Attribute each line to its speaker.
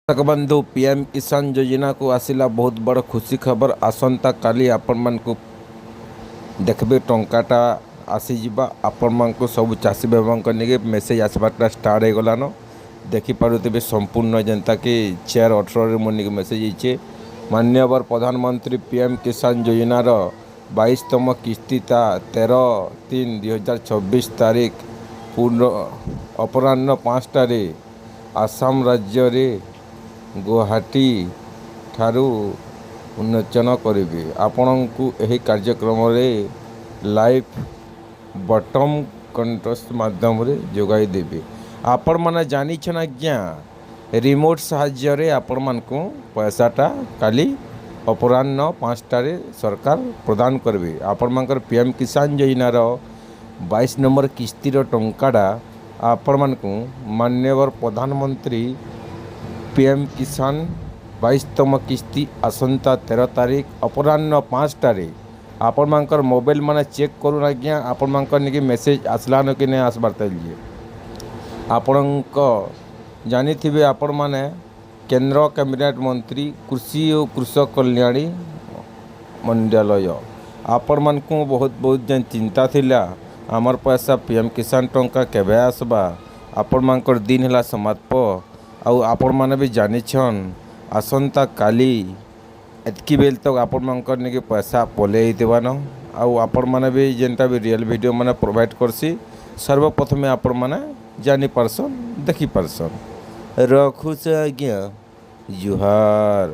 Speaker 1: ଦର୍ଶକ ବନ୍ଧୁ, ପିଏମ୍ କିଷାନ ଯୋଜନାକୁ ଆସିଲା ବହୁତ ବଡ଼ ଖୁସି ଖବର। ଆସନ୍ତାକାଲି ଆପଣମାନଙ୍କୁ ଦେଖିବେ, ଟଙ୍କାଟା ଆସିଯିବା। ଆପଣମାନଙ୍କୁ ସବୁ ଚାଷୀ ଭାଇମାନଙ୍କ ନିକେ ମେସେଜ୍ ଆସିବାରଟା ଷ୍ଟାର୍ଟ ହେଇଗଲାନ। ଦେଖିପାରୁଥିବେ ସମ୍ପୂର୍ଣ୍ଣ, ଯେନ୍ତାକି 4:18ରେ ମୋ ନିକେ ମେସେଜ୍ ହେଇଛେ। ମାନ୍ୟବର ପ୍ରଧାନମନ୍ତ୍ରୀ ପିଏମ୍ କିଷାନ ଯୋଜନାର 22ତମ କିସ୍ତି ତା 13/3/2026 ତାରିଖ ପୂର୍ଣ୍ଣ ଅପରାହ୍ନ 5ଟାରେ ଆସାମ ରାଜ୍ୟରେ ଗୁଆହାଟୀ ଠାରୁ ଉନ୍ମୋଚନ କରିବେ। ଆପଣଙ୍କୁ ଏହି କାର୍ଯ୍ୟକ୍ରମରେ ଲାଇଭ୍ ବଟନ୍ କଣ୍ଟେଷ୍ଟ ମାଧ୍ୟମରେ ଯୋଗାଇ ଦେବେ। ଆପଣମାନେ ଜାଣିଛନ୍ ଆଜ୍ଞା, ରିମୋଟ୍ ସାହାଯ୍ୟରେ ଆପଣମାନଙ୍କୁ ପଇସାଟା କାଲି ଅପରାହ୍ନ 5ଟାରେ ସରକାର ପ୍ରଦାନ କରିବେ। ଆପଣମାନଙ୍କର ପିଏମ୍ କିଷାନ ଯୋଜନାର 22 ନମ୍ବର କିସ୍ତିର ଟଙ୍କାଟା ଆପଣମାନଙ୍କୁ ମାନ୍ୟବର ପ୍ରଧାନମନ୍ତ୍ରୀ ପିଏମ୍ କିଷାନ 22ତମ କିସ୍ତି ଆସନ୍ତା 13 ତାରିଖ ଅପରାହ୍ନ 5ଟାରେ ଆପଣମାନଙ୍କର ମୋବାଇଲ ମାନେ ଚେକ୍ କରୁନ୍ ଆଜ୍ଞା, ଆପଣମାନଙ୍କର ନିକି ମେସେଜ୍ ଆସିଲାନ କି ନାଇଁ ଆସବାର୍ ତାଇଲ୍। ଆପଣଙ୍କ ଜାଣିଥିବେ ଆପଣମାନେ, କେନ୍ଦ୍ର କ୍ୟାବିନେଟ୍ ମନ୍ତ୍ରୀ, କୃଷି ଓ କୃଷକ କଲ୍ୟାଣ ମନ୍ତ୍ରାଳୟ। ଆପଣମାନଙ୍କୁ ବହୁତ ବହୁତ ଯେନ୍ ଚିନ୍ତା ଥିଲା, ଆମର ପଇସା ପି ଏମ୍ କିଷାନ ଟଙ୍କା କେବେ ଆସବା, ଆପଣମାନଙ୍କର ଦିନ ହେଲା ସମାପ୍ତ। ଆଉ ଆପଣମାନେ ବି ଜାଣିଛନ୍, ଆସନ୍ତା କାଲି ଏତ୍କି ବେଲ୍ ତକ୍ ଆପଣମାନଙ୍କର ନିକେ ପଇସା ପଲେଇ ହେଇଥିବାନ। ଆଉ ଆପଣମାନେ ବି ଯେନ୍ଟା ବି ରିଏଲ୍ ଭିଡ଼ିଓ ମାନେ ପ୍ରୋଭାଇଡ଼ କରସି, ସର୍ବପ୍ରଥମେ ଆପଣମାନେ ଜାଣିପାରସନ୍, ଦେଖିପାରସନ୍। ରଖୁଛେ ଆଜ୍ଞା, ଜୁହାର।